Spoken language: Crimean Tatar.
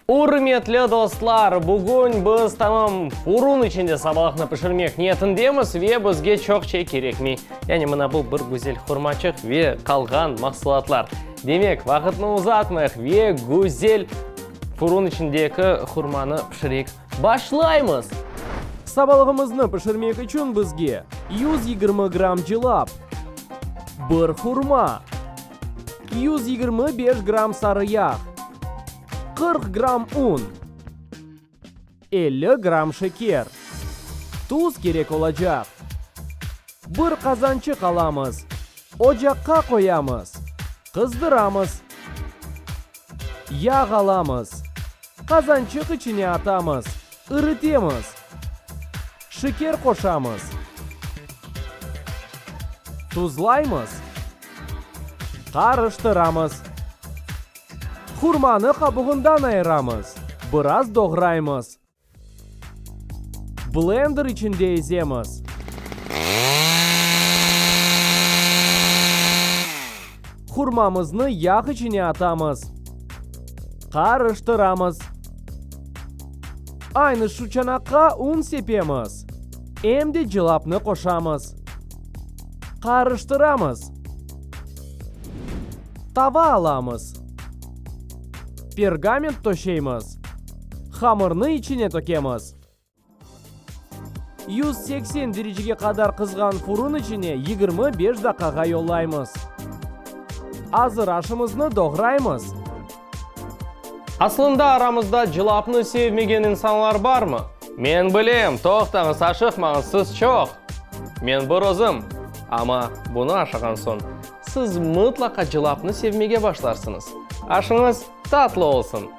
Ürmetli dostlar, bugün biz tamam furun içinde sabalıqnı pişirmek niyetindemiz ve bizge çoq şey kerekmey. Yani mına bu bir güzel hurmaçıq ve qalğan mahsulatlar. Demek, vaqıtnı uzatmayıq ve güzel furun içindeki hurmanı pişireyik. Başlaymız! Sabalığımıznı pişirmek içün bizge 120 gramm cılap, bir hurma, 125 gramm sarı yağ, 40 gramm un, 50 gramm şeker, tuz kerek olacaq. Bir qazançıq alamız, ocaqqa qoyamız, qızdıramız. Yağ alamız, qazançıq içine atamız, iritemiz. Şeker qoşamız. Tuzlaymız. Qarıştıramız. Hurmanı qabuğından ayıramız, biraz doğraymız. Blender içinde ezemiz. Hurmamıznı yağ içine atamız. Qarıştıramız. Aynı şu çanaqqa un sepemiz. Em de cılapnı qoşamız. Qarıştıramız. Tava alamız. Pergament töşeymiz. Hamırnı içine tökemiz. 180 derecege qadar qızğan furun içine 25 daqqağa yollaymız. Azır aşımıznı doğraymız. Aslında aramızda cılapnı sevmegen insanlar barmı? Men bilem, toqtañız, aşıqmañız, siz çoq. Men bir özüm. Amma bunı aşağan soñ, siz mıtlaqa cılapnı sevmege başlarsıñız. Aşıñız tatlı olsun!